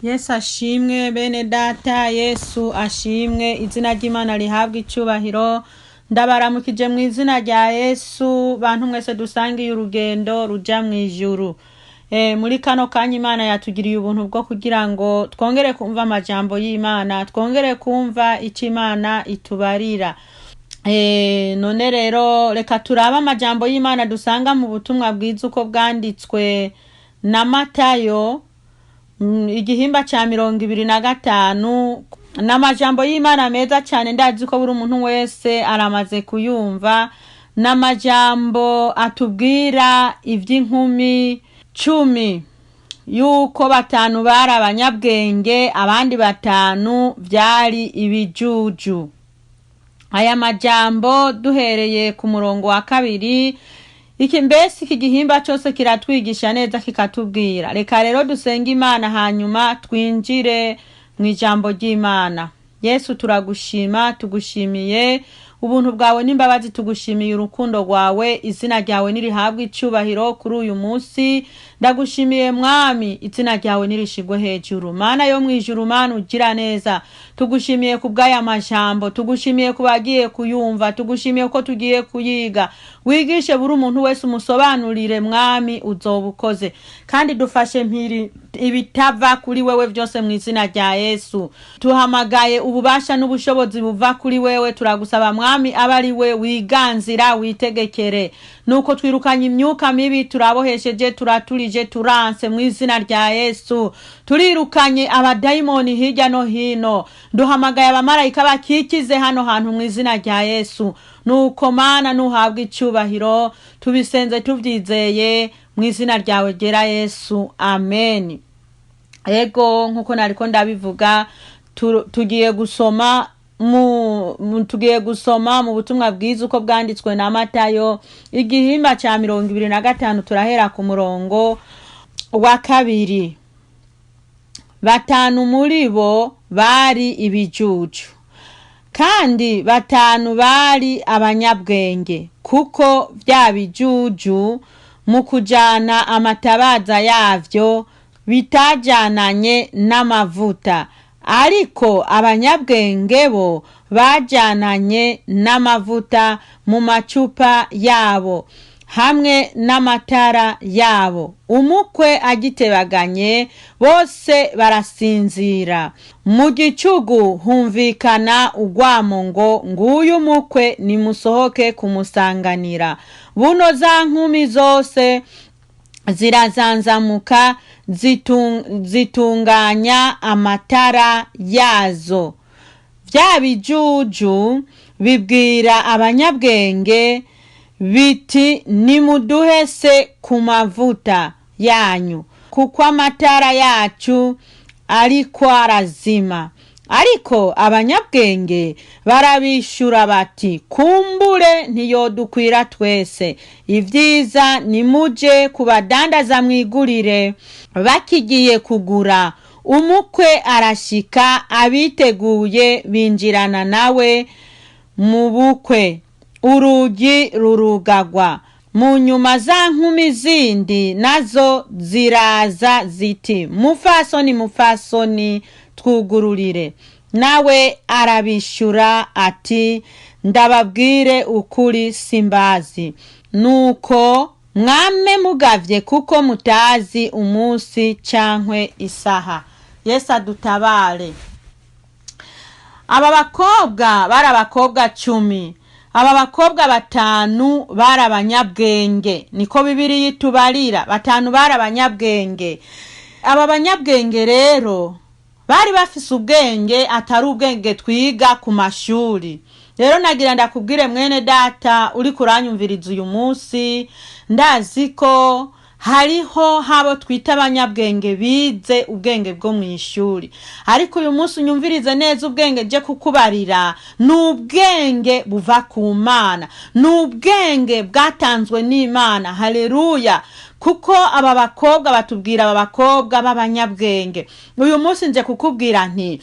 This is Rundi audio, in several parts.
Yesu ashimwe bene data, Yesu ashimwe, izina ry'Imana rihabwa icyubahiro. Ndabaramukije mu izina rya Yesu, bantu mwese dusangiye urugendo ruja mu ijuru. Muri kano kanya Imana yatugiriye ubuntu bwo kugira ngo twongere kumva amajambo y'Imana, twongere kumva icyo Imana itubarira. None rero reka turabe amajambo y'Imana dusanga mu butumwa bwiza uko bwanditswe na Matayo, igihimba ca 25. Ni amajambo y'Imana meza cyane, ndazi ko buri umuntu wese aramaze kuyumva. Ni amajambo atubwira iby'inkumi 10, yuko batanu bari abanyabwenge, abandi batanu byari ibijuju. Aya majambo duhereye ku murongo wa 2, iki mbese iki gihimba cyose kiratwigisha neza, kikatubwira. Reka rero dusenge Imana, hanyuma twinjire mu ijambo ry'Imana. Yesu, turagushima, tugushimiye ubuntu bwawe n'imbabazi, tugushimiye urukundo rwawe. Izina ryawe nirihabwe icyubahiro kuri uyu munsi. Ndagushimiye Mwami, izina ryawe nirishigwe hejuru. Mana yo mu ijuru, Mana ugira neza, tugushimiye ku bw'aya majambo, tugushimiye ku bagiye kuyumva, tugushimiye ko tugiye kuyiga. Wigishe buri umuntu wese, umusobanurire Mwami, uzoba ukoze, kandi dufashe mpiri ibitava kuri wewe byose mu izina rya Yesu. Tuhamagaye ububasha n'ubushobozi buva kuri wewe. Turagusaba Mwami, abe ari we wiganzira, witegekere. Nuko twirukanye imyuka mibi, turabohesheje, turaturije, turanse mu izina rya Yesu. Turirukanye abadayimoni hirya no hino, duhamagaye abamarayika bakikize hano hantu mu izina rya Yesu. Nuko Mana, nuhabwa icyubahiro, tubisenze tubyizeye mu izina ryawe ryera Yesu, amen. Ego, nkuko nariko ndabivuga, tugiye gusoma mu butumwa bwiza uko bwanditswe na Matayo, igihimba ca 25, turahera ku murongo wa 2. Batanu muri bo bari ibijuju, kandi batanu bari abanyabwenge, kuko bya bijuju mu kujana amatabaza yavyo bitajananye n'amavuta, ariko abanyabwenge bo bajananye n'amavuta mu macupa yabo hamwe n'amatara yabo. Umukwe agitebaganye, bose barasinzira. Mu gicugu humvikana urwamo ngo: "Nguyu umukwe, nimusohoke kumusanganira." Buno za nkumi zose zirazanzamuka, zitunganya amatara yazo. Bya bijuju bibwira abanyabwenge biti: "Nimuduhe se ku mavuta yanyu, kuko amatara yacu ariko arazima." Ariko abanyabwenge barabishura bati: "Kumbure ntiyodukwira twese. Ibyiza nimuje kubadandaza mwigurire." Bakigiye kugura, umukwe arashika, abiteguye binjirana nawe mu bukwe, urugi rurugagwa. Mu nyuma za nkumi zindi nazo ziraza ziti: "Mufasoni, mufasoni, twugururire." Nawe arabishyura ati: "Ndababwire ukuri, simbazi." Nuko mwame mugavye, kuko mutazi umunsi cankwe isaha. Yesu adutabare. Aba bakobwa bari abakobwa 10. Aba bakobwa batanu bari abanyabwenge, niko Bibiliya itubarira. Batanu bari abanyabwenge. Aba banyabwenge rero bari bafise ubwenge atari ubwenge twiga ku mashuri. Rero nagira ndakubwire mwene data uri kuranyumviriza uyu munsi, ndazi ko hariho habo twita abanyabwenge bize ubwenge bwo mu ishuri, ariko uyu munsi unyumvirize neza, ubwenge je kukubarira ni ubwenge buva ku Mana, ni ubwenge bwatanzwe n'Imana. Haleluya! Kuko aba bakobwa batubwira, aba bakobwa b'abanyabwenge, uyu munsi nje kukubwira nti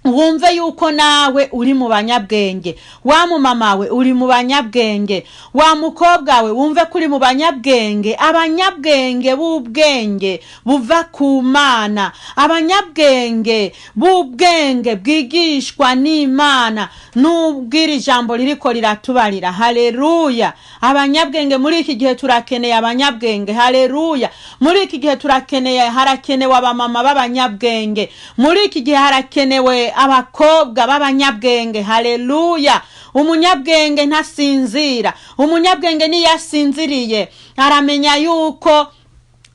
Wumve yuko nawe uri mu banyabwenge. Wa mumama we, uri mu banyabwenge. Wa mukobwa we, wumve ko uri mu banyabwenge, abanyabwenge b'ubwenge buva ku Mana, abanyabwenge b'ubwenge bwigishwa n'Imana n'ubwira ijambo ririko riratubarira. Haleluya! Abanyabwenge muri iki gihe, turakeneye abanyabwenge. Haleluya! Muri iki gihe turakeneye, harakenewe abamama b'abanyabwenge. Muri iki gihe harakenewe abakobwa b'abanyabwenge. Haleluya! Umunyabwenge ntasinzira. Umunyabwenge niyo asinziriye aramenya yuko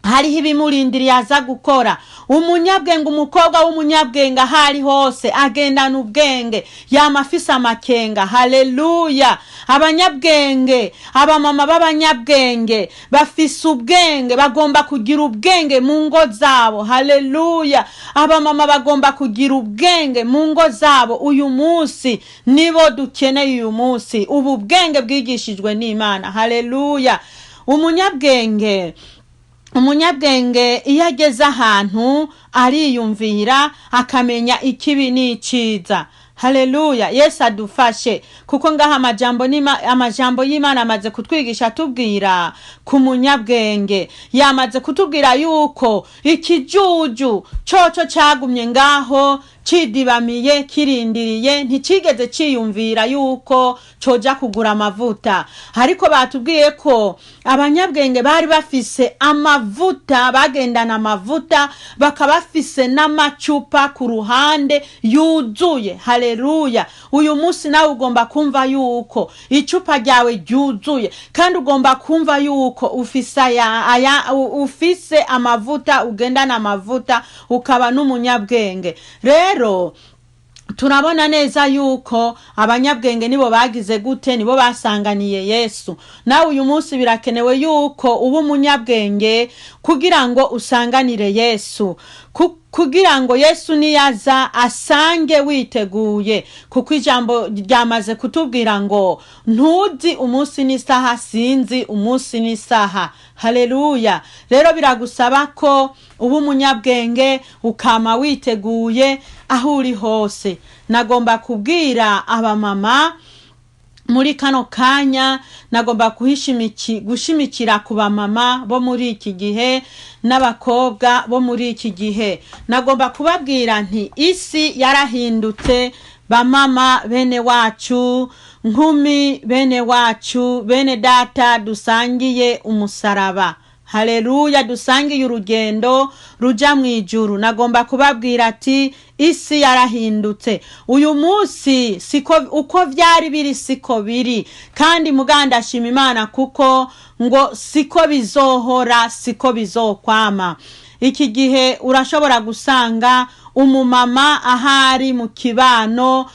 hariho ibimurindiriye aza gukora. Umunyabwenge, umukobwa w'umunyabwenge, aho ari hose agendana ubwenge, yama afise amakenga. Haleluya! Abanyabwenge, abamama b'abanyabwenge bafise ubwenge, bagomba kugira ubwenge mu ngo zabo. Haleluya! Abamama bagomba kugira ubwenge mu ngo zabo. Uyu munsi nibo dukeneye, uyu munsi, ubu bwenge bwigishijwe n'Imana. Haleluya! Umunyabwenge iyo ageze ahantu ariyumvira, akamenya ikibi n'iciza. Haleluya! Yesu adufashe, kuko ngaha amajambo y'Imana amaze kutwigisha, atubwira ku munyabwenge. Yamaze kutubwira yuko ikijuju coco cagumye ngaho cidibamiye, kirindiriye, nticigeze ciyumvira yuko coja kugura amavuta. Ariko batubwiye ko abanyabwenge bari bafise amavuta, bagendana amavuta, bakaba bafise n'amacupa ku ruhande yuzuye. Haleluya! Uyu munsi nawe ugomba kumva yuko icupa ryawe ryuzuye, kandi ugomba kumva yuko ufise ufise amavuta, ugendana amavuta, ukaba n'umunyabwenge. Rero turabona neza yuko abanyabwenge nibo bagize gute? Nibo basanganiye Yesu. Nawe uyu munsi birakenewe yuko uba umunyabwenge kugira ngo usanganire Yesu, kugira ngo Yesu niyaza asange witeguye, kuko ijambo ryamaze kutubwira ngo ntuzi umunsi n'isaha, sinzi umunsi n'isaha. Haleluya! Rero biragusaba ko uba umunyabwenge, ukama witeguye aho uri hose. Nagomba kubwira abamama muri kano kanya, nagomba gushimikira ku bamama bo muri iki gihe n'abakobwa bo muri iki gihe. Nagomba kubabwira nti isi yarahindutse. Bamama bene wacu, nkumi bene wacu, bene data dusangiye umusaraba, haleluya, dusangiye urugendo ruja mu ijuru, nagomba kubabwira ati isi yarahindutse. Uyu munsi siko uko vyari biri, siko biri, kandi muganda ashima Imana kuko ngo siko bizohora, siko bizokwama. Iki gihe urashobora gusanga umumama ahari mu kibano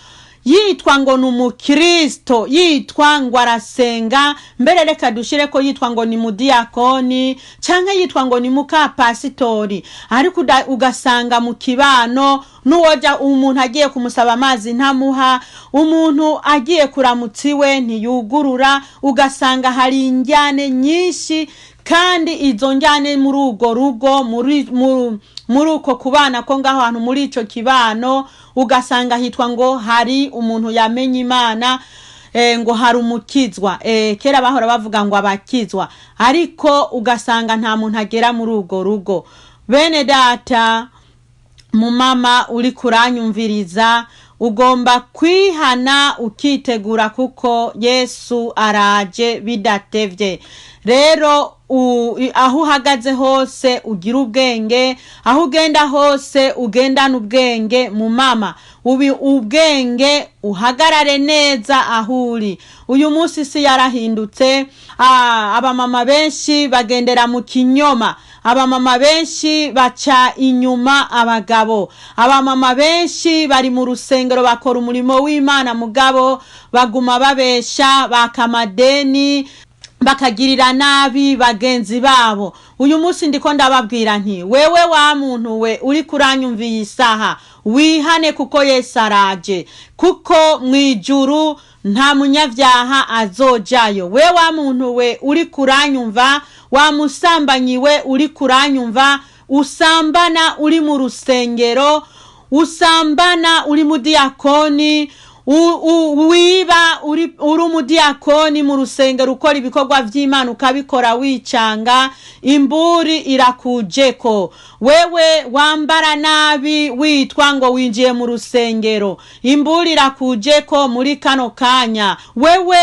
yitwa ngo ni umukristo, yitwa ngo arasenga, mbere reka dushire ko yitwa ngo ni mudiyakoni canke yitwa ngo ni mukapasitori, ariko ugasanga mu kibano n'uwoja umuntu agiye kumusaba amazi ntamuha, umuntu agiye kuramutsa iwe ntiyugurura, ugasanga hari injyane nyinshi. Kandi izo njyane muri urwo rugo, muri uko kubana ko ngaho hantu muri ico kibano, ugasanga hitwa ngo hari umuntu yamenye Imana, ngo hari umukizwa. Kera bahora bavuga ngo abakizwa, ariko ugasanga nta muntu agera muri urwo rugo. Bene data, mumama uri kuranyumviriza, ugomba kwihana ukitegura, kuko Yesu araje bidatevye. Rero aho uhagaze hose ugira ubwenge, aho ugenda hose ugendana ubwenge. Mumama, ubi ubwenge, uhagarare neza aho uri. Uyu munsi isi yarahindutse. Abamama benshi bagendera mu kinyoma, abamama benshi baca inyuma abagabo, abamama benshi bari mu rusengero bakora umurimo w'Imana, mugabo baguma babesha, baka amadeni, bakagirira nabi bagenzi babo. Uyu munsi ndiko ndababwira nti wewe wa muntu we uri kuranyumviye isaha, wihane kuko Yesu araje, kuko mu ijuru nta munyabyaha azojayo. We wa muntu we uri kuranyumva, wa musambanyi we uri kuranyumva, usambana uri mu rusengero. Usambana uri mudiyakoni, wiba uri umudiyakoni mu rusengero, ukora ibikorwa vy'Imana ukabikora wicanga, imburi irakujeko. Wewe wambara nabi witwa ngo winjiye mu rusengero, imburi irakujeko muri kano kanya. Wewe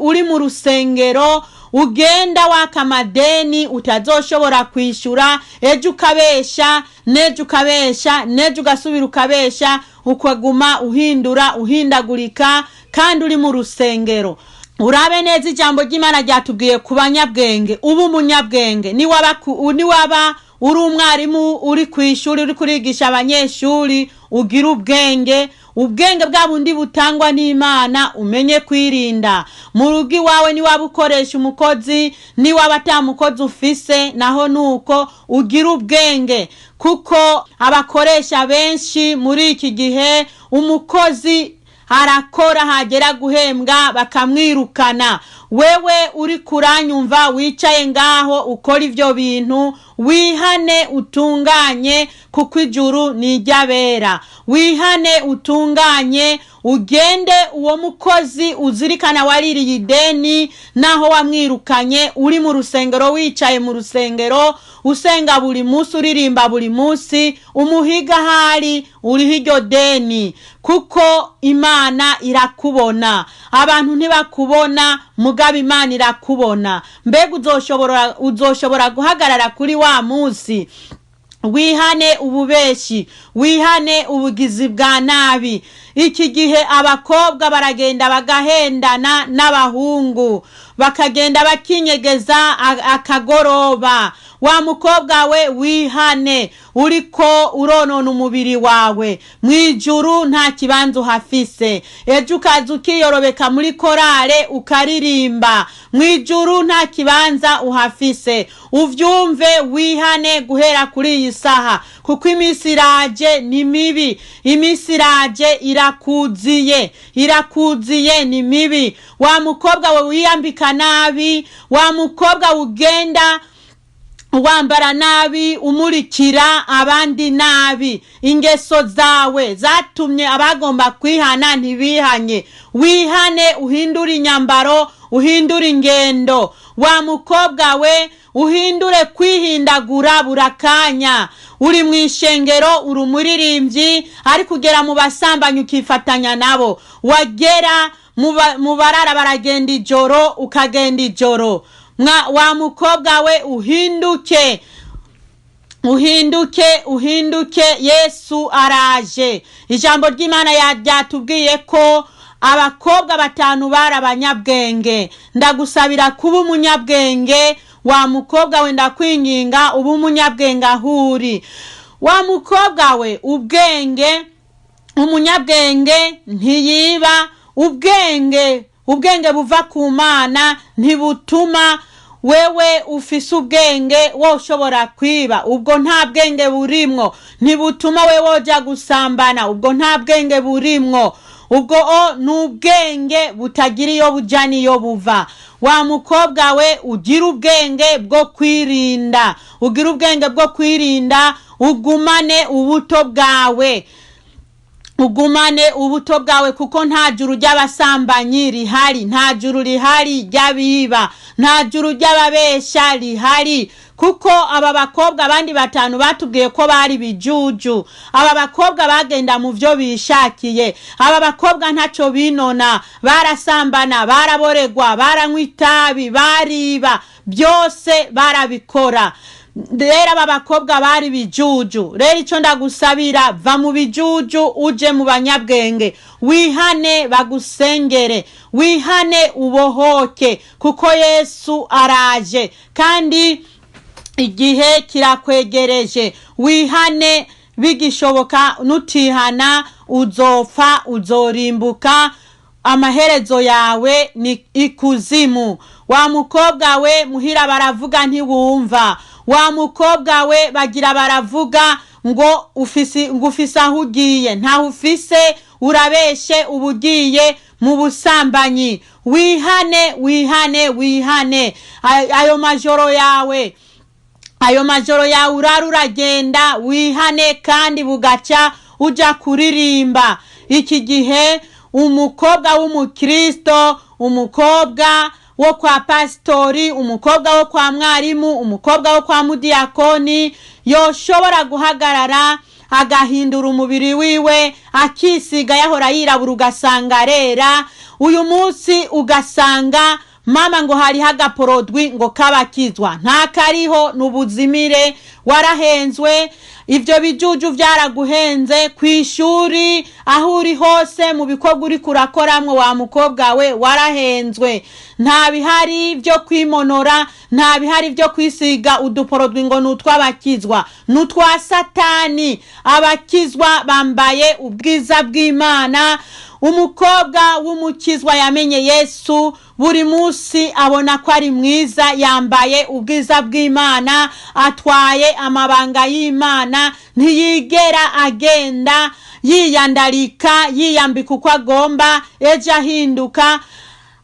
uri mu rusengero ugenda waka amadeni utazoshobora kwishura, ejo ukabesha, n'ejo ukabesha, n'ejo ugasubira ukabesha, ukaguma uhindura uhindagurika kandi uri mu rusengero. Urabe neza, ijambo ry'Imana ryatubwiye ku banyabwenge. Uba umunyabwenge. Niwaba uri umwarimu, uri ku ishuri, uri kurigisha abanyeshuri, ugira ubwenge, ubwenge bwa bundi butangwa n'Imana, umenye kwirinda mu rugo iwawe. Niwaba ukoresha umukozi, niwaba ata mukozi ufise naho nuko ugira ubwenge, kuko abakoresha benshi muri iki gihe, umukozi arakora, hagera guhembwa bakamwirukana. Wewe uri kuranyumva wicaye ngaho ukora ivyo bintu, wihane utunganye, kuko ijuru ni iry'abera. Wihane utunganye, ugende uwo mukozi uzirikana waririye ideni naho wamwirukanye, uri mu rusengero, wicaye mu rusengero, usenga buri munsi, uririmba buri munsi, umuhiga ahari uriho iryo deni, kuko Imana irakubona. Abantu ntibakubona, mugabo Imana irakubona. Mbega uzoshobora guhagarara kuri wa munsi? Wihane ububeshi, wihane ubugizi bwa nabi. Iki gihe abakobwa baragenda bagahendana n'abahungu, bakagenda bakinyegeza akagoroba. Wa mukobwa we, wihane, uriko uronona umubiri wawe. Mu ijuru nta kibanza uhafise. Ejo ukaza ukiyorobeka muri korale ukaririmba, mu ijuru nta kibanza uhafise. Uvyumve, wihane guhera kuri iyi saha, kuko iminsi iraje ni mibi. Iminsi iraje, irakuziye, irakuziye, ni mibi. Wa mukobwa we wiyambika nabi, wa mukobwa ugenda wambara nabi, umurikira abandi nabi, ingeso zawe zatumye abagomba kwihana ntibihanye. Wihane, uhindure inyambaro, uhindure ingendo. Wa mukobwa we, uhindure kwihindagura burakanya. Uri mu ishengero, uri umuririmbyi, ariko ugera mu basambanyi ukifatanya nabo, wagera mu barara baragenda ijoro ukagenda ijoro. Wa mukobwa we, uhinduke, uhinduke, uhinduke, Yesu araje. Ijambo ry'Imana ryatubwiye ko abakobwa batanu bari abanyabwenge. Ndagusabira kuba umunyabwenge. Wa mukobwa we, ndakwinginga uba umunyabwenge aho uri. Wa mukobwa we, ubwenge, umunyabwenge ntiyiba. Ubwenge buva ku Mana ntibutuma wewe ufise ubwenge woshobora kwiba, ubwo nta bwenge burimwo. Ntibutuma wewe woja gusambana, ubwo nta bwenge burimwo. Ubwo o ni ubwenge butagira iyo buja n'iyo buva. Wa mukobwa we, ugira ubwenge bwo kwirinda, ugira ubwenge bwo kwirinda, ugumane ubuto bwawe, ugumane ubuto bwawe, kuko nta juru ry'abasambanyi rihari, nta juru rihari ry'abiba, nta juru ry'ababesha rihari. Kuko aba bakobwa abandi batanu batubwiye ko bari bijuju. Aba bakobwa bagenda mu byo bishakiye. Aba bakobwa ntacyo binona, barasambana, baraboregwa, baranywa itabi, bariba, byose barabikora. Rero aba bakobwa bari bijuju. Rero icyo ndagusabira, va mu bijuju uje mu banyabwenge. Wihane bagusengere, wihane ubohoke, kuko Yesu araje kandi igihe kirakwegereje. Wihane bigishoboka. Nutihana uzopfa, uzorimbuka, amaherezo yawe ni ikuzimu. Wa mukobwa we, muhira baravuga ntiwumva. Wa mukobwa we, bagira baravuga ngo ufise, ngo ufise aho ugiye, ntaho ufise, urabeshe, uba ugiye mu busambanyi. Wihane, wihane, wihane. Ayo majoro yawe, ayo majoro yawe urara uragenda, wihane kandi bugaca. uja kuririmba. Iki gihe umukobwa w'umukristo, umukobwa wo kwa pasitori, umukobwa wo kwa mwarimu, umukobwa wo kwa mudiyakoni yoshobora guhagarara agahindura umubiri wiwe, akisiga, yahora yirabura ugasanga arera. Uyu munsi ugasanga mama ngo hariho agaporodwi ngo kabakizwa, ntakariho, ni ubuzimire, warahenzwe. Ibyo bijuju byaraguhenze ku ishuri, aho uri hose, mu bikorwa uri kurakoramwo, wa mukobwa we, warahenzwe. Nta bihari byo kwimonora, nta bihari byo kwisiga uduporodwi ngo ni utw'abakizwa, ni utwa Satani. Abakizwa bambaye ubwiza bw'Imana. Umukobwa w'umukizwa yamenye Yesu, buri munsi abona ko ari mwiza, yambaye ubwiza bw'Imana, atwaye amabanga y'Imana, ntiyigera agenda yiyandarika, yiyambika uko agomba, ejo ahinduka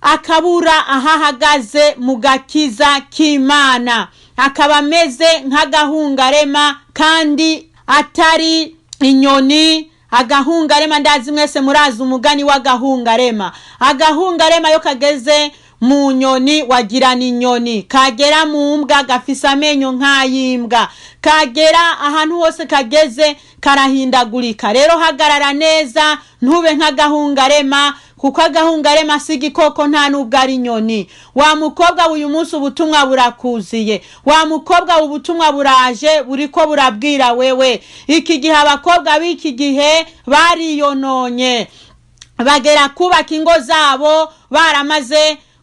akabura aho ahagaze mu gakiza k'Imana, akaba ameze nk'agahungarema kandi atari inyoni. Agahungarema, ndazi mwese murazi umugani w'agahungarema. Agahungarema iyo kageze mu nyoni wagirana inyoni, kagera mu mbwa gafise amenyo nk'ay'imbwa, kagera ahantu hose kageze karahindagurika. Rero hagarara neza, ntube nk'agahungarema, kuko agahungarema si igikoko, nta n'ubwo ari inyoni. Wa mukobwa, uyu munsi ubutumwa burakuziye. Wa mukobwa, ubutumwa buraje, buriko burabwira wewe. Iki gihe abakobwa b'iki gihe bariyononye, bagera kubaka ingo zabo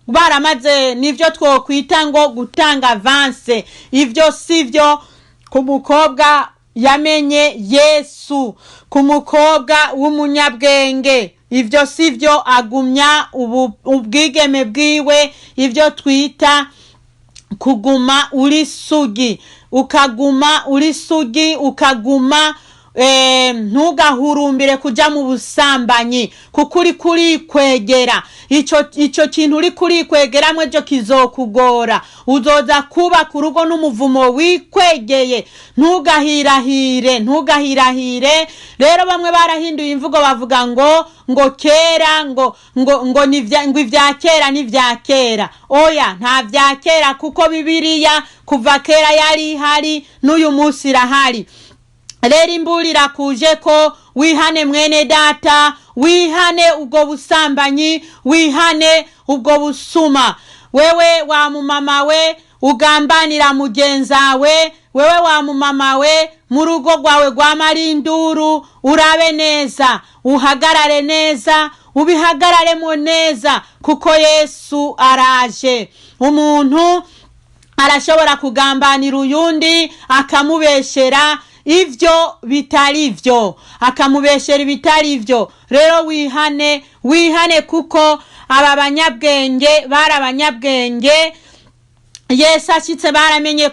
baramaze nivyo twokwita ngo gutanga avance. Ivyo sivyo ku mukobwa yamenye Yesu, ku mukobwa w'umunyabwenge ivyo sivyo. Agumya ubwigeme bwiwe, ivyo twita kuguma uri sugi, ukaguma uri sugi, ukaguma ntugahurumbire kuja mu busambanyi, kuko uri kurikwegera. Ico kintu uri kurikwegeramwo ejo kizokugora, uzoza kubaka urugo n'umuvumo wikwegeye. Ntugahirahire, ntugahirahire. Rero bamwe barahinduye imvugo, bavuga ngo kera ngo ibya kera ni ibya kera. Oya, nta bya kera, kuko Bibiliya kuva kera yari ihari, n'uyu munsi irahari. Rero imbura irakuje ko wihane, mwene data, wihane ubwo busambanyi, wihane ubwo busuma. Wewe wa mumama we ugambanira mugenzawe, wewe wa mumama we mu rugo rwawe rwamara induru, urabe neza, uhagarare neza, ubihagararemo neza, kuko Yesu araje. Umuntu arashobora kugambanira uyundi, akamubeshera ivyo bitari vyo, akamubeshera ibitari vyo. Rero wihane, wihane, kuko aba banyabwenge bari abanyabwenge. Yesu ashitse baramenye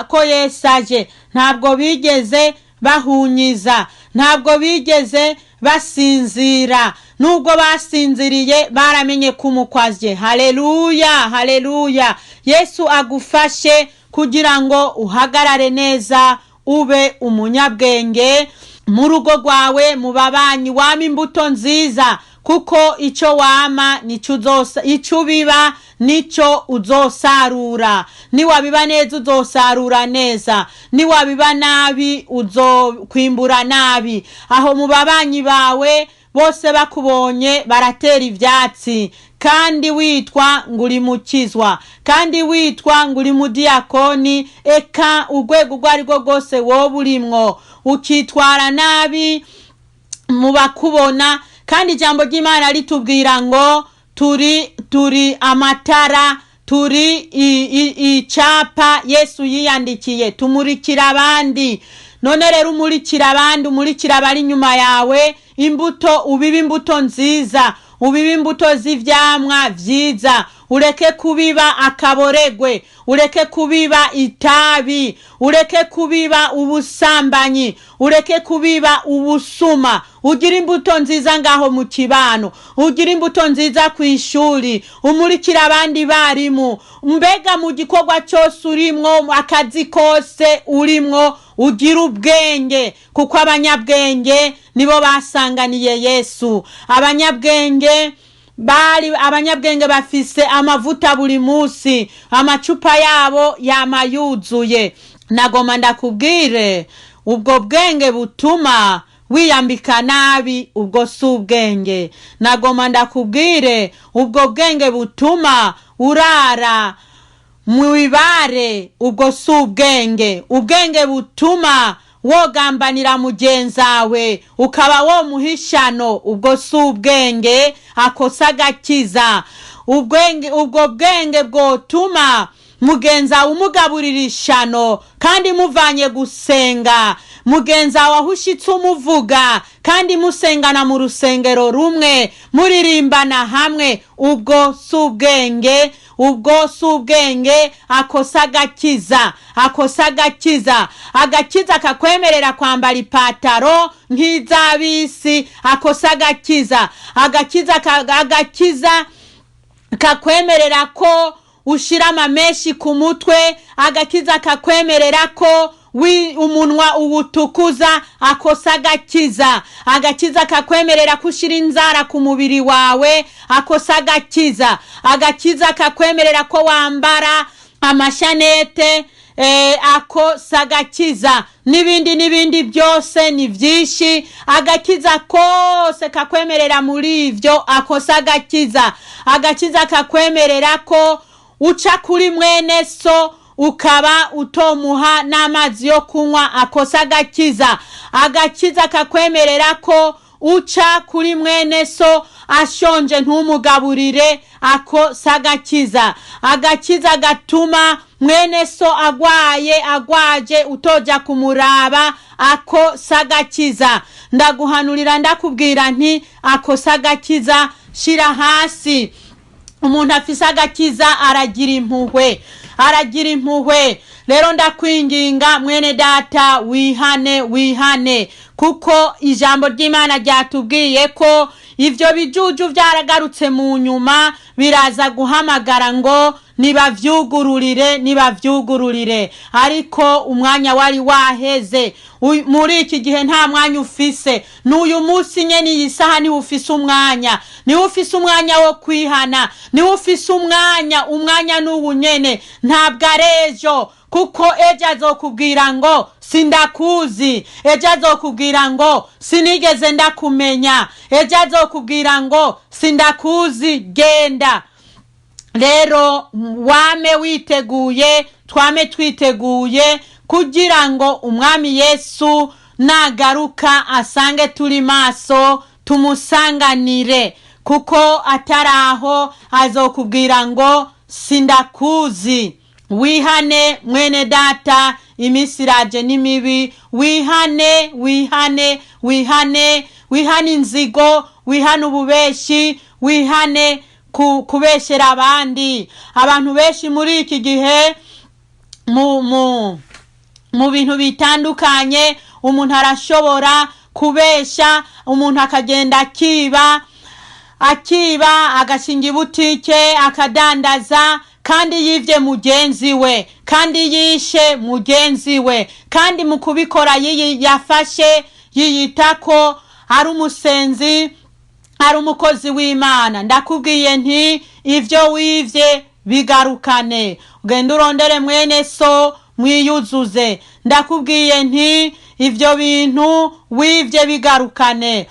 ko Yesu aje. Ntabwo bigeze bahunyiza, ntabwo bigeze basinzira. Nubwo basinziriye, baramenye ko umukwazye. Haleluya, haleluya! Yesu agufashe kugira ngo uhagarare neza, ube umunyabwenge mu rugo rwawe, mu babanyi, wama imbuto nziza, kuko icyo wama nicyo uzosa, icyo ubiba nicyo uzosarura. Niwabiba neza uzosarura neza, niwabiba nabi uzokwimbura nabi. Aho mu babanyi bawe bose bakubonye baratera ivyatsi, kandi witwa ngo uri mukizwa, kandi witwa ngo uri mudiyakoni, eka urwego urwo ari rwo rwose woba urimwo, ukitwara nabi mu bakubona. Kandi ijambo ry'Imana ritubwira ngo turi amatara, turi icapa Yesu yiyandikiye, tumurikira abandi. None rero umurikira abandi, umurikira abari inyuma yawe imbuto, ubibe imbuto nziza, ubibe imbuto z'ivyamwa vyiza. Ureke kubiba akaboregwe, ureke kubiba itabi, ureke kubiba ubusambanyi, ureke kubiba ubusuma. Ugire imbuto nziza ngaho mu kibano, ugire imbuto nziza ku ishuri, umurikire abandi barimu. Mbega mu gikorwa cyose urimwo, akazi kose urimwo, ugire ubwenge, kuko abanyabwenge nibo basanganiye Yesu. Abanyabwenge bari abanyabwenge bafise amavuta buri munsi, amacupa yabo yama yuzuye. Nagoma ndakubwire, ubwo bwenge butuma wiyambika nabi, ubwo si ubwenge. Nagoma ndakubwire, ubwo bwenge butuma urara mu ibare, ubwo si ubwenge. Ubwenge butuma wogambanira mugenzawe ukaba womuhishano, ubwo si ubwenge, akosa agakiza. Ubwenge, ubwo bwenge bwotuma mugenzawe umugaburira ishano kandi muvanye gusenga, mugenzawe aho ushitse umuvuga kandi musengana mu rusengero rumwe, muririmbana hamwe, ubwo si ubwenge, ubwo si ubwenge, akosa agakiza, akosa agakiza. Agakiza kakwemerera kwambara ipataro nk'iz'abisi, akosa agakiza. Agakiza agakiza kakwemerera ko ushira amameshi ku mutwe, agakiza kakwemerera ko umunwa uwutukuza, akosa agakiza. Agakiza kakwemerera ko ushira inzara ku mubiri wawe, akosa agakiza. Agakiza kakwemerera ko wambara amashanete, akosa agakiza, n'ibindi n'ibindi byose ni byinshi. Agakiza kose kakwemerera muri ivyo, akosa agakiza. Agakiza kakwemerera ko uca kuri mwene so ukaba utomuha n'amazi yo kunywa, akosa agakiza. Agakiza kakwemerera ko uca kuri mwene so ashonje ntumugaburire, akosa agakiza. Agakiza gatuma mwene so agwaye agwaje utoja kumuraba, akosa agakiza. Ndaguhanurira ndakubwira nti akosa agakiza, shira hasi. Umuntu afise agakiza aragira impuhwe, aragira impuhwe. Rero ndakwinginga mwene data, wihane, wihane, kuko ijambo ry'Imana ryatubwiye ko ivyo bijuju vyaragarutse mu nyuma, biraza guhamagara ngo nibavyugururire, nibavyugururire, ariko umwanya wari waheze. Muri iki gihe nta mwanya ufise, n'uyu munsi nyene iyi saha niwe ufise umwanya, niwe ufise umwanya wo kwihana, niwe ufise umwanya. Umwanya n'ubu nyene, ntabwo ari ejo, kuko ejo azokubwira ngo sindakuzi, ejo azokubwira ngo sinigeze ndakumenya, ejo azokubwira ngo sindakuzi, genda. Rero wame witeguye, twame twiteguye, kugira ngo umwami Yesu nagaruka asange turi maso, tumusanganire, kuko atari aho azokubwira ngo sindakuzi. Wihane mwene data, iminsi iraje ni mibi. Wihane, wihane, wihane, wihane inzigo, wihane ububeshi, wihane kubeshera abandi. Abantu benshi muri iki gihe mu bintu bitandukanye, umuntu arashobora kubesha, umuntu akagenda akiba, akiba, agashinga ibutike akadandaza, kandi yivye mugenzi we, kandi yishe mugenzi we, kandi mu kubikora yafashe yiyita ko ari umusenzi, ari umukozi w'Imana. Ndakubwiye nti ivyo wivye bigarukane, ugende urondere mwene so mwiyuzuze. Ndakubwiye nti ivyo bintu wivye bigarukane.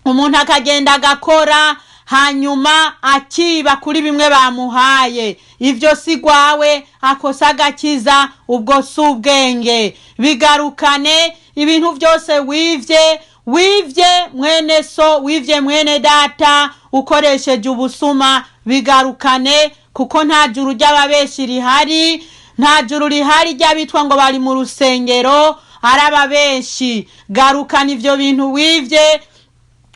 Umuntu akagenda agakora, hanyuma akiba kuri bimwe bamuhaye, ivyo si gwawe, akosa agakiza, ubwo si ubwenge. Bigarukane ibintu byose wivye, wivye mwene so, wivye mwene data ukoresheje ubusuma, bigarukane, kuko nta juru ry'ababeshi rihari, nta juru rihari ry'abitwa ngo bari mu rusengero ari ababeshi. Garukana ivyo bintu wivye,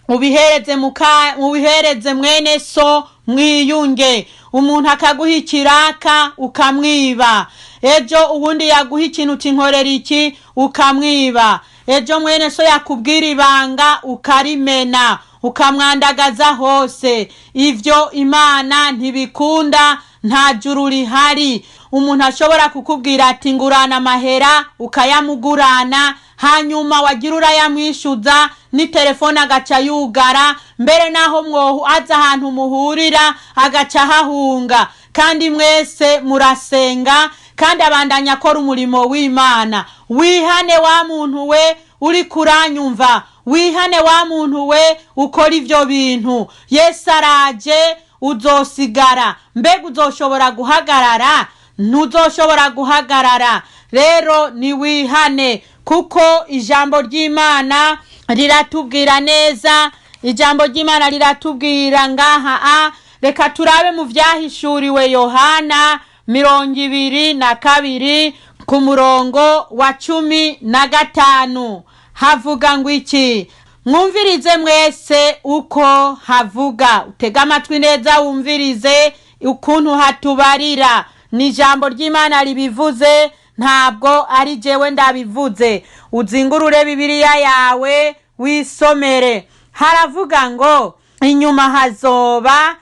ubihereze muka, ubihereze mwene so mwiyunge. Umuntu akaguha ikiraka ukamwiba, ejo uwundi yaguha ikintu uti iki ukamwiba, ejo mwene so yakubwira ibanga ukarimena, ukamwandagaza hose. Ivyo Imana ntibikunda, nta juru rihari. Umuntu ashobora kukubwira ati ngurana amahera, ukayamugurana, hanyuma wagira urayamwishyuza ni telefone agaca yugara, mbere naho mwohu aza ahantu muhurira agaca ahahunga, kandi mwese murasenga, kandi abandanya akora umurimo w'Imana. Wihane wa muntu we uri kuranyumva, wihane wa muntu we ukora ivyo bintu. Yesu araje, uzosigara. Mbega uzoshobora guhagarara? Ntuzoshobora guhagarara. Rero niwihane, kuko ijambo ry'Imana riratubwira neza. Ijambo ry'Imana riratubwira ngaha a reka turabe mu Vyahishuriwe Yohana 22 ku murongo wa 15, havuga ngo iki? Mwumvirize mwese uko havuga, utege amatwi neza wumvirize ukuntu hatubarira. Ni ijambo ry'Imana ribivuze, ntabwo ari jewe ndabivuze. Uzingurure Bibiliya yawe wisomere. Haravuga ngo inyuma hazoba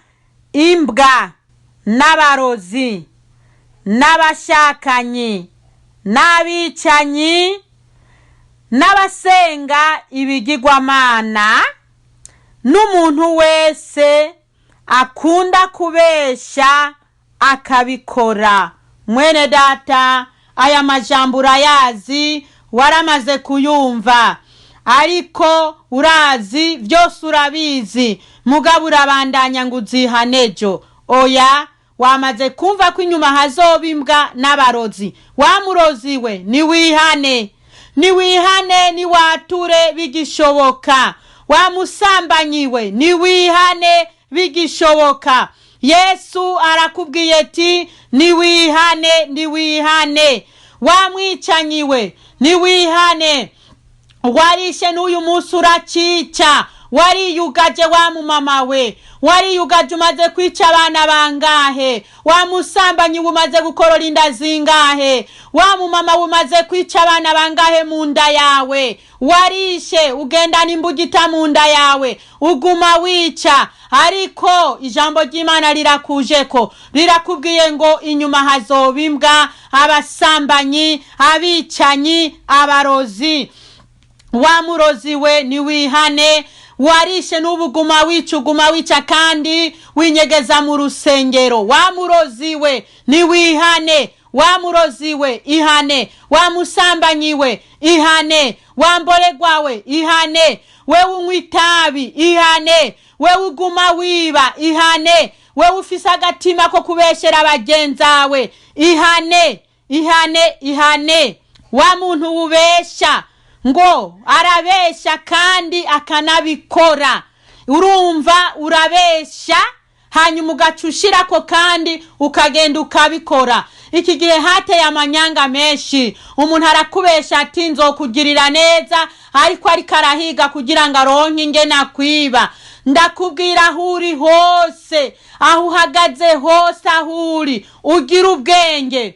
imbwa n'abarozi n'abashakanyi n'abicanyi n'abasenga ibigirwamana n'umuntu wese akunda kubesha akabikora. Mwene data, aya majambo urayazi, waramaze kuyumva, ariko urazi byose, urabizi, mugabo urabandanya ngo uzihanejo. Oya, wamaze kumva ko inyuma hazoba imbwa n'abarozi. Wamurozi we, niwihane, niwihane, niwature bigishoboka. Wamusambanyiwe, niwihane bigishoboka. Yesu arakubwiye ati niwihane, niwihane. Wamwicanyiwe, niwihane. Warishe n'uyu munsi uracica, wariyugaje. Wa mumama we, wariyugaje, umaze kwica abana bangahe? Wa musambanyi, umaze gukorora inda zingahe? Wa mumama, umaze kwica abana bangahe mu nda yawe? Warishe, ugendana imbugita mu nda yawe, uguma wica. Ariko ijambo ry'Imana rirakuje ko rirakubwiye ngo inyuma hazoba imbwa, abasambanyi, abicanyi, abarozi. Wa murozi we, niwihane. Warishe n'ubuguma wica, uguma wica kandi winyegeza mu rusengero. Wa murozi we, niwihane. Wa murozi we, ihane. Wa musambanyi we, ihane. Wa mboregwa we, ihane. Wewe unywa itabi, ihane. Wewe uguma wiba, ihane. Wewe ufise agatima ko kubeshera bagenzawe, ihane, ihane, ihane. Wa muntu wubesha ngo arabesha kandi akanabikora, urumva urabesha hanyuma ugaca ushirako kandi ukagenda ukabikora. Iki gihe hateye amanyanga menshi. Umuntu arakubesha ati nzokugirira neza, ariko arahiga kugira ngo aronke ingene akwiba. Ndakubwira, aho uri hose, aho uhagaze hose, aho uri, ugira ubwenge.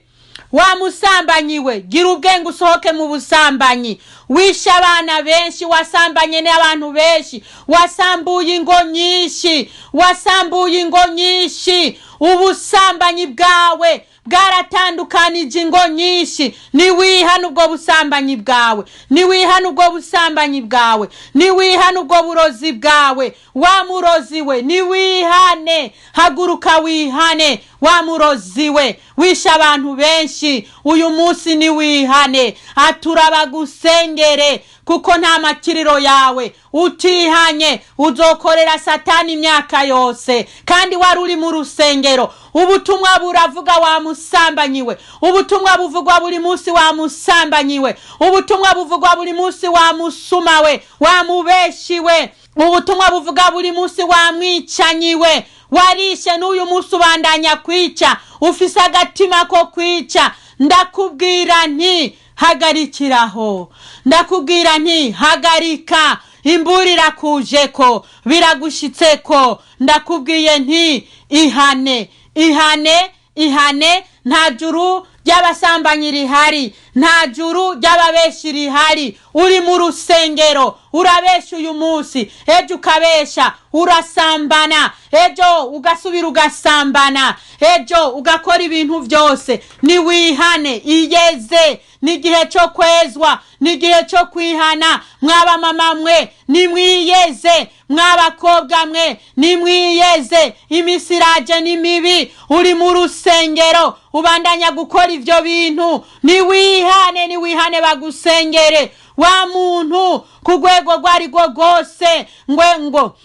Wa musambanyi we, gira ubwenge usohoke mu busambanyi. Wishe abana benshi, wasambanye n'abantu benshi, wasambuye ingo nyinshi, wasambuye ingo nyinshi. Ubusambanyi bwawe bwaratandukanije ingo nyinshi. Niwihane ubwo busambanyi bwawe, niwihane ubwo busambanyi bwawe, niwihane ubwo burozi bwawe. Wa murozi we, niwihane, haguruka wihane. Wa murozi we, wishe abantu benshi, uyu munsi niwihane. Atura bagusengere, kuko nta makiriro yawe. Utihanye uzokorera Satani imyaka yose, kandi wari uri mu rusengero. Ubutumwa buravuga, wa musambanyiwe. Ubutumwa buvugwa buri munsi, wa musambanyiwe. Ubutumwa buvugwa buri munsi, wa musumawe, wa mubeshiwe. Ubutumwa buvuga buri munsi, wa mwicanyiwe. Warishe n'uyu munsi ubandanya kwica, ufise agatima ko kwica. Ndakubwira nti hagarikiraho, ndakubwira nti hagarika, imbura irakujeko, biragushitseko. Ndakubwiye nti ihane. Ihane, ihane. Nta juru ry'abasambanyi rihari, nta juru ry'ababeshi rihari. Uri mu rusengero urabesha uyu munsi, ejo ukabesha, urasambana, ejo ugasubira ugasambana, ejo ugakora ibintu byose. Niwihane, iyeze. Ni igihe cyo kwezwa, ni igihe cyo kwihana. Mwaba mama mwe, nimwiyeze. Mw'abakobwa mwe, nimwiyeze. Iminsi iraje ni mibi. Uri mu rusengero ubandanya gukora ivyo bintu. Niwihane, niwihane, bagusengere. Wa muntu ku rwego rwo rwo rwose, ngwe ngo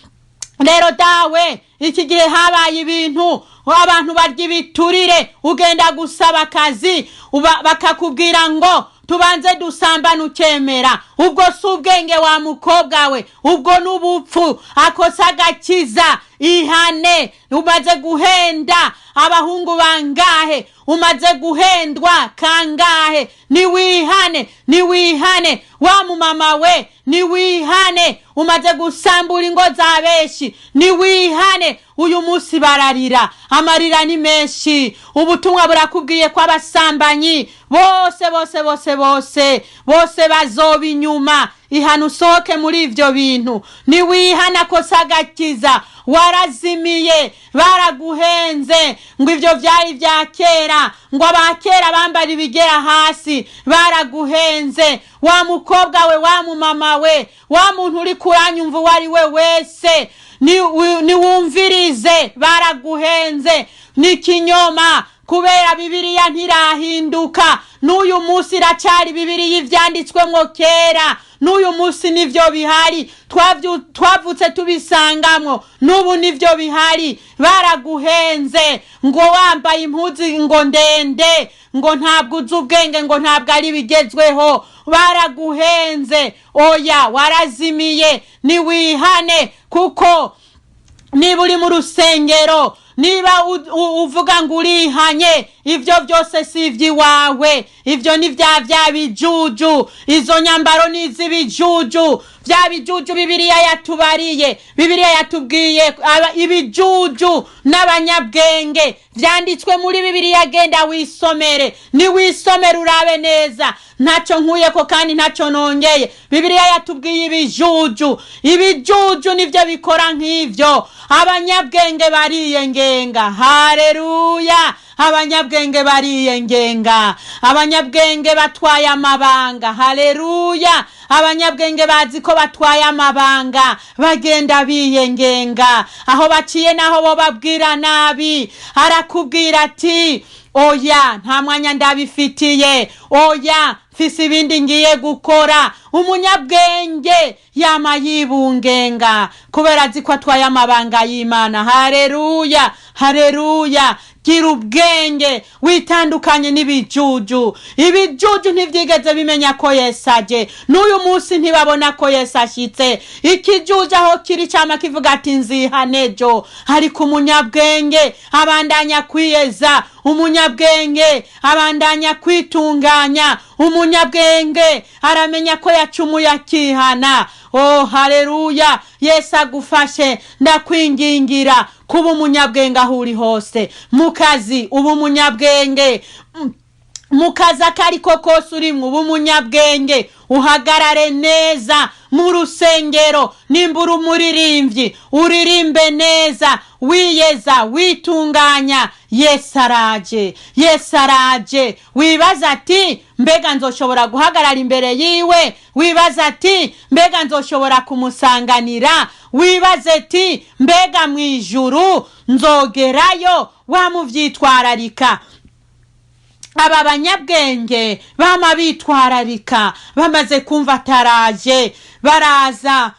rero dawe, iki gihe habaye ibintu, abantu barya ibiturire. Ugenda gusaba akazi, bakakubwira ngo tubanze dusambane ukemera. Ubwo si ubwenge, wa mukobwa we, ubwo ni ubupfu. Akosa agakiza. Ihane. Umaze guhenda abahungu bangahe? Umaze guhendwa kangahe? Niwihane, niwihane. Wa mumama we, niwihane. Umaze gusambura ingo za benshi. Niwihane. Uyu munsi bararira, amarira ni menshi. Ubutumwa burakubwiye ko abasambanyi bose bose bose bose bose bazoba inyuma. Ihana, usohoke muri ivyo bintu. Niwihana kosa agakiza. Warazimiye, baraguhenze ngo ivyo vyari vya kera, ngo abakera bambara ibigera hasi. Baraguhenze, wa mukobwa we, wa mumama we, wa muntu uri kuranyumva, uwo ari we wese, niwumvirize. Baraguhenze, ni kinyoma, kubera Bibiliya ntirahinduka. N'uyu munsi iracyari Bibiliya. Ivyanditswemwo kera n'uyu munsi nivyo bihari. Twavutse tubisangamwo, n'ubu nivyo bihari. Baraguhenze ngo wambaye impuzu ngo ndende ngo ntabwo uzi ubwenge, ngo ntabwo ari bigezweho. Baraguhenze. Oya, warazimiye. Niwihane, kuko niba uri mu rusengero, niba uvuga ngo urihanye, ibyo byose si iby'iwawe. Ibyo ni bya bijuju. Izo nyambaro ni iz'ibijuju, bya bijuju Bibiliya yatubariye. Bibiliya yatubwiye ibijuju n'abanyabwenge, byanditswe muri Bibiliya. Genda wisomere, niwisomere urabe neza. Ntacyo nkuyeko kandi ntacyo nongeye. Bibiliya yatubwiye ibijuju. Ibijuju nibyo bikora nk'ibyo. Abanyabwenge bariyengenga. Hareruya! Abanyabwenge bariyengenga, abanyabwenge batwaye amabanga. Hareruya! Abanyabwenge bazi ko batwaye amabanga, bagenda biyengenga aho baciye. Naho bo babwira nabi, arakubwira ati: "Oya, nta mwanya ndabifitiye. Oya, mfise ibindi ngiye gukora." Umunyabwenge yama yibungenga kubera azi ko atwaye amabanga y'Imana. Hareruya, hareruya! Gira ubwenge, witandukanye n'ibijuju. Ibijuju ntibyigeze bimenya ko Yesu aje. N'uyu munsi ntibabona ko Yesu ashyitse. Ikijuju aho kiri cyama kivuga ati: "Nzihanejo." Ariko umunyabwenge abandanya kwiyeza, umunyabwenge abandanya kwitunganya, umunyabwenge aramenya ko yacumuye akihana. Oh, haleluya! Yesu agufashe. Ndakwingingira kuba umunyabwenge aho uri hose. Mu kazi uba umunyabwenge, mu kazi ako ariko kose urimwo uba umunyabwenge, uhagarare neza. Mu rusengero, nimba uri umuririmbyi, uririmbe neza, wiyeza, witunganya. Yesu araje, Yesu araje. Wibaza ati: "Mbega nzoshobora guhagarara imbere yiwe?" Wibaza ati: "Mbega nzoshobora kumusanganira?" Wibaze ati: "Mbega mu ijuru nzogerayo?" Wamuvyitwararika. Aba banyabwenge bama bitwararika. Bamaze kumva ataraje, baraza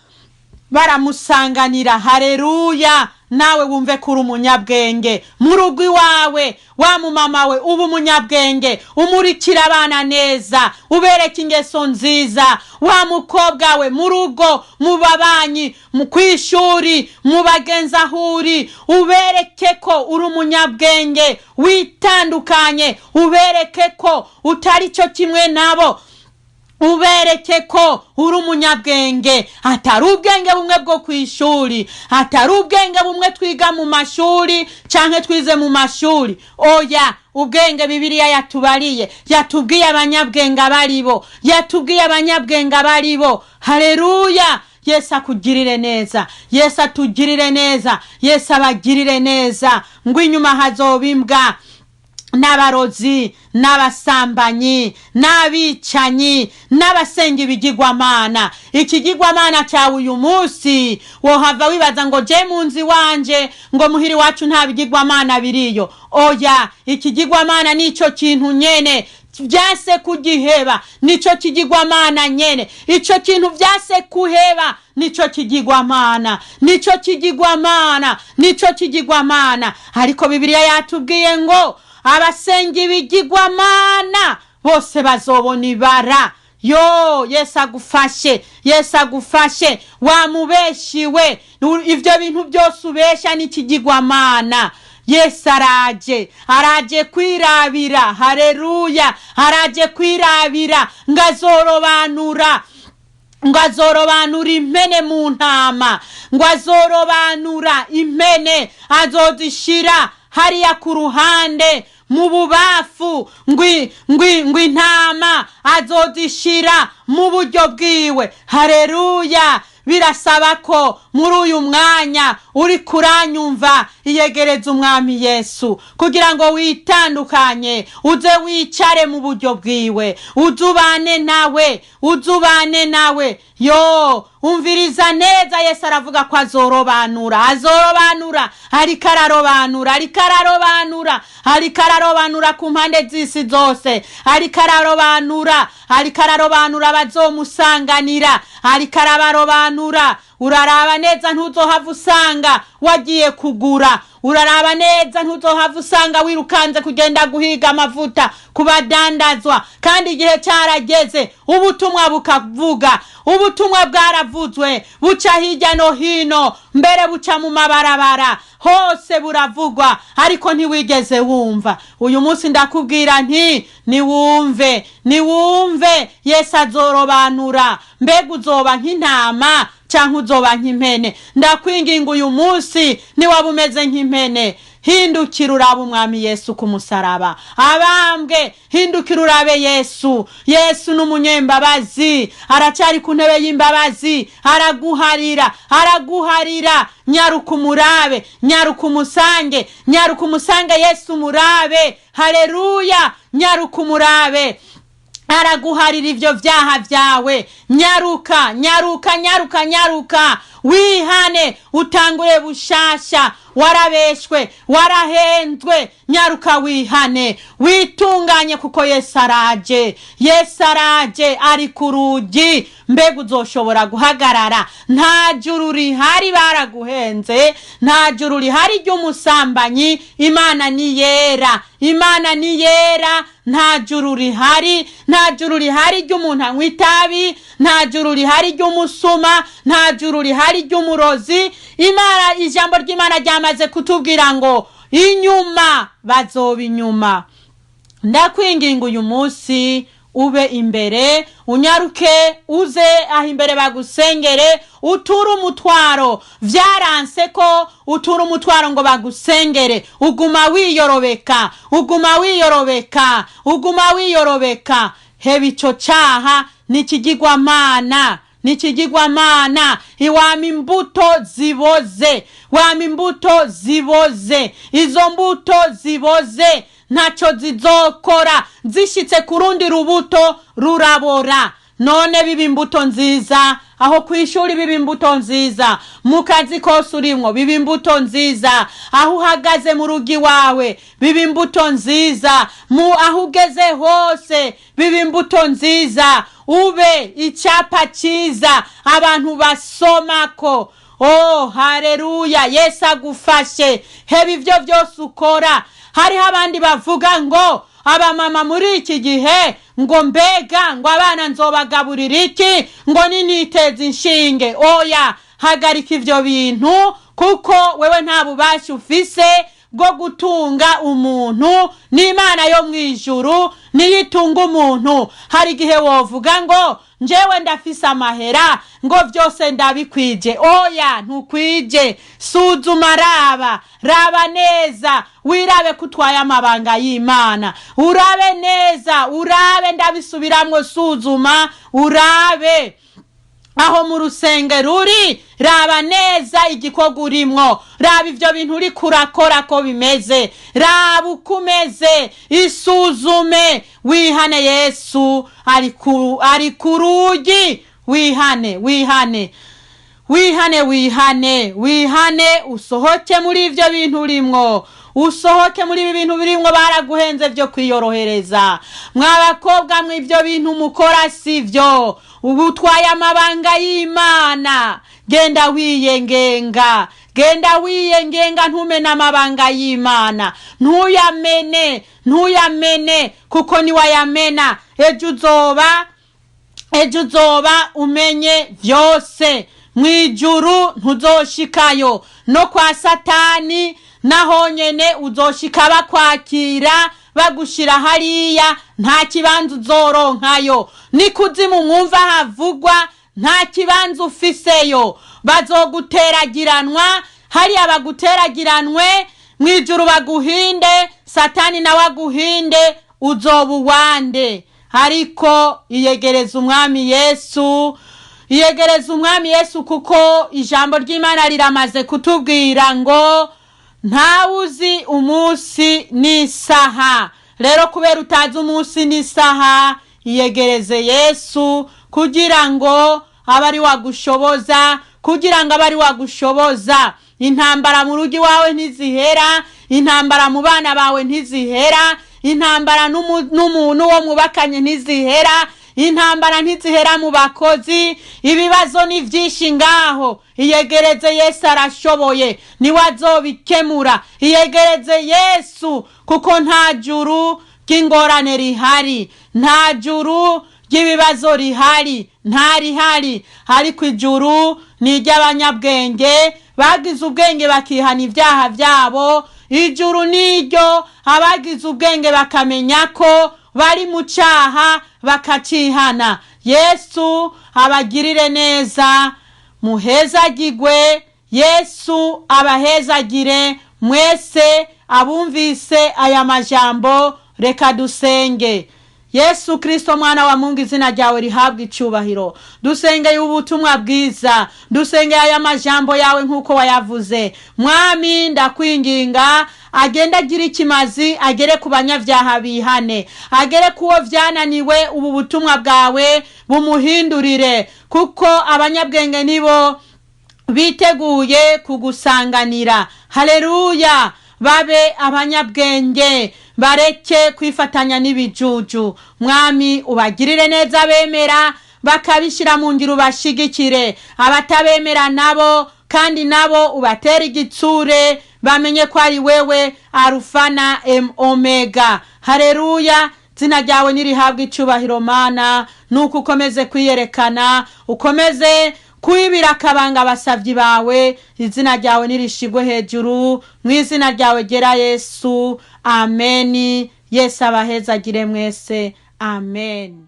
baramusanganira. Hareruya! Nawe wumve ko uri umunyabwenge mu rugo iwawe. Wa mumama we, uba umunyabwenge, umurikira abana neza, ubereke ingeso nziza. Wa mukobwa we, mu rugo, mu babanyi, ku ishuri, mu bagenzi, aho uri, ubereke ko uri umunyabwenge, witandukanye, ubereke ko utari cyo kimwe nabo. Ubereke ko uri umunyabwenge, atari ubwenge bumwe bwo ku ishuri, atari ubwenge bumwe twiga mu mashuri canke twize mu mashuri. Oya, ubwenge Bibiliya yatubariye, yatubwiye abanyabwenge abaribo, yatubwiye abanyabwenge abaribo. Haleluya! Yesu akugirire neza, Yesu atugirire neza, Yesu abagirire neza. Ngo inyuma hazoba imbwa n'abarozi n'abasambanyi n'abicanyi n'abasenga ibigirwamana. Ikigirwamana cyawe uyu munsi wohava wibaza ngo je mu nzu iwanje, ngo muhira iwacu nta bigirwamana biriyo. Oya, ikigirwamana nico kintu nyene vyase kugiheba, nico kigirwamana nyene. Ico kintu vyase kuheba nico kigirwamana, nico kigirwamana, nico kigirwamana. Ariko Bibiliya yatubwiye ngo abasenga ibigirwamana bose bazobona ibara. Yo, Yesu agufashe, Yesu agufashe. Wamubeshiwe, ivyo bintu byose ubesha n'ikigirwamana. Yesu araje, araje kwirabira. Haleluya! Araje kwirabira ngo azorobanura, ngo azorobanura impene mu ntama, ngo azorobanura impene, azozishira hariya ku ruhande mu bubafu, ngwi intama azozishira mu buryo bwiwe. Haleluya! Birasaba ko muri uyu mwanya uri kuranyumva iyegereza umwami Yesu kugira ngo witandukanye, uze wicare mu buryo bwiwe, uze ubane nawe, uze ubane nawe. Yo, umviriza neza, Yesu aravuga ko azorobanura, azorobanura, ariko ararobanura, ariko ararobanura, ariko ararobanura ku mpande z'isi zose, ariko ararobanura, ariko ararobanura abazomusanganira, ariko arabarobanura. Uraraba neza ntuzohava usanga wagiye kugura, uraraba neza ntuzohava usanga wirukanze kugenda guhiga amavuta kubadandazwa, kandi igihe cyarageze ubutumwa bukavuga. Ubutumwa bwaravuzwe, buca hirya no hino, mbere buca mu mabarabara hose buravugwa, ariko ntiwigeze wumva. Uyu munsi ndakubwira nti niwumve, niwumve, Yesu azorobanura. Mbega uzoba nk'intama canke uzoba nk'impene? Ndakwinginga uyu munsi, niwaba umeze nk'impene, hindukira urabe umwami Yesu ku musaraba abambwe. Hindukira urabe Yesu. Yesu ni umunyembabazi, aracyari ku ntebe y'imbabazi, araguharira, araguharira. Nyaruka umurabe, nyaruka umusange, nyaruka umusange Yesu umurabe. Haleluya! Nyaruka umurabe, araguharira ivyo vyaha vyawe. Nyaruka, nyaruka, nyaruka, nyaruka wihane, utangure bushasha. Warabeshwe, warahenzwe, nyaruka wihane, witunganye, kuko Yesu araje, Yesu araje, ari ku rugi. Mbega uzoshobora guhagarara? Nta juru rihari, baraguhenze, nta juru rihari ry'umusambanyi. Imana ni yera, Imana ni yera. Nta juru rihari, nta juru rihari ry'umuntu anywa itabi, nta juru rihari ry'umusuma, nta juru rihari ry'umurozi. Imana, ijambo ry'Imana ryamaze kutubwira ngo inyuma bazoba inyuma. Ndakwinginga uyu munsi ube imbere, unyaruke uze aho imbere bagusengere, uture umutwaro. Vyaranse ko utura umutwaro ngo bagusengere, uguma wiyorobeka, uguma wiyorobeka, uguma wiyorobeka. Heba ico caha, nikigirwamana, nikigirwamana. Iwama imbuto ziboze, wama imbuto ziboze. Izo mbuto ziboze ntaco zizokora, zishitse ku rundi rubuto rurabora. None biba imbuto nziza aho ku ishuri, biba imbuto nziza mu kazi kose urimwo, biba imbuto nziza aho uhagaze mu rugo iwawe, biba imbuto nziza mu aho ugeze hose, biba imbuto nziza. Ube icyapa cyiza abantu basomako. Oh, haleluya! Yesu agufashe. Heba ivyo byose ukora. Hariho abandi bavuga ngo abamama muri iki gihe ngo mbega ngo abana nzobagaburira iki, ngo niniteza inshinge. Oya, hagarika ivyo bintu, kuko wewe nta bubasha ufise. bwo gutunga umuntu. N'Imana yo mu ijuru niyo itunga umuntu. Hari igihe wovuga ngo njyewe ndafise amahera, ngo byose ndabikwije. Oya, ntukwije. Suzuma, raba, raba neza, wirabe ko utwaye amabanga y'Imana. Urabe neza, urabe, ndabisubiramwo, suzuma urabe aho mu rusengero uri, raba neza igikorwa urimwo, raba ibyo bintu uri kurakora ko bimeze, raba uko umeze, isuzume, wihane. Yesu ari ku rugi. Wihane, wihane, wihane, wihane, wihane, usohoke muri ibyo bintu urimwo, usohoke muri ibi bintu birimwo. Baraguhenze byo kwiyorohereza. Mwa bakobwa mwe, ibyo bintu mukora si byo. Ubu utwaye amabanga y'Imana. Genda wiyengenga, genda wiyengenga, ntumene amabanga y'Imana, ntuyamene, ntuyamene, kuko niwayamena ejo uzoba, ejo uzoba umenye byose. Mu ijuru ntuzoshikayo, no kwa Satani naho nyene uzoshika bakwakira, bagushira hariya, nta kibanza uzoronkayo. Nikuzimu mwumva havugwa, nta kibanza ufiseyo. Bazoguteragiranwa hariya, baguteragiranwe mu ijuru baguhinde, Satani nawe aguhinde, uzoba uwande? Ariko iyegereza Umwami Yesu, iyegereza Umwami Yesu, kuko ijambo ry'Imana riramaze kutubwira ngo ntawe uzi umunsi n'isaha. Rero kubera utazi umunsi n'isaha, iyegereze Yesu kugira ngo abe ari wagushoboza, kugira ngo abe ari wagushoboza. Intambara mu rugo iwawe ntizihera, intambara mu bana bawe ntizihera, intambara n'umuntu wo mwubakanye ntizihera, intambara ntizihera mu bakozi, ibibazo ni byinshi ngaho. Iyegereze Yesu, arashoboye, niwe azobikemura. Iyegereze Yesu, kuko nta juru ry'ingorane rihari, nta juru ry'ibibazo rihari, nta rihari. Ariko ijuru ni iry'abanyabwenge bagize ubwenge bakihana ibyaha byabo. Ijuru ni iryo abagize ubwenge bakamenya ko bari mu cyaha bakacihana. Yesu abagirire neza, muhezagigwe. Yesu abahezagire mwese abumvise aya majambo. Reka dusenge. Yesu Kristo, mwana wa Mungu, izina ryawe rihabwa icyubahiro. Dusengeye ubutumwa bwiza, dusengeye aya majambo yawe nk'uko wayavuze. Mwami, ndakwinginga agende agira ikimazi, agere ku banyabyaha bihane, agere ku wo byananiwe. Ubu butumwa bwawe bumuhindurire, kuko abanyabwenge nibo biteguye kugusanganira. Haleluya! Babe abanyabwenge, bareke kwifatanya n'ibijuju. Mwami, ubagirire neza bemera bakabishyira mu ngiro, ubashigikire. Abatabemera nabo kandi nabo ubatere igitsure, bamenye ko ari wewe Arufa na Omega. Haleluya! Izina ryawe nirihabwa icyubahiro, Mana. Nuko ukomeze kwiyerekana, ukomeze kwibira akabanga abasabyi bawe. Izina ryawe nirishigwe hejuru, mu izina ryawe gera Yesu, ameni. Yesu abahezagire mwese, amen.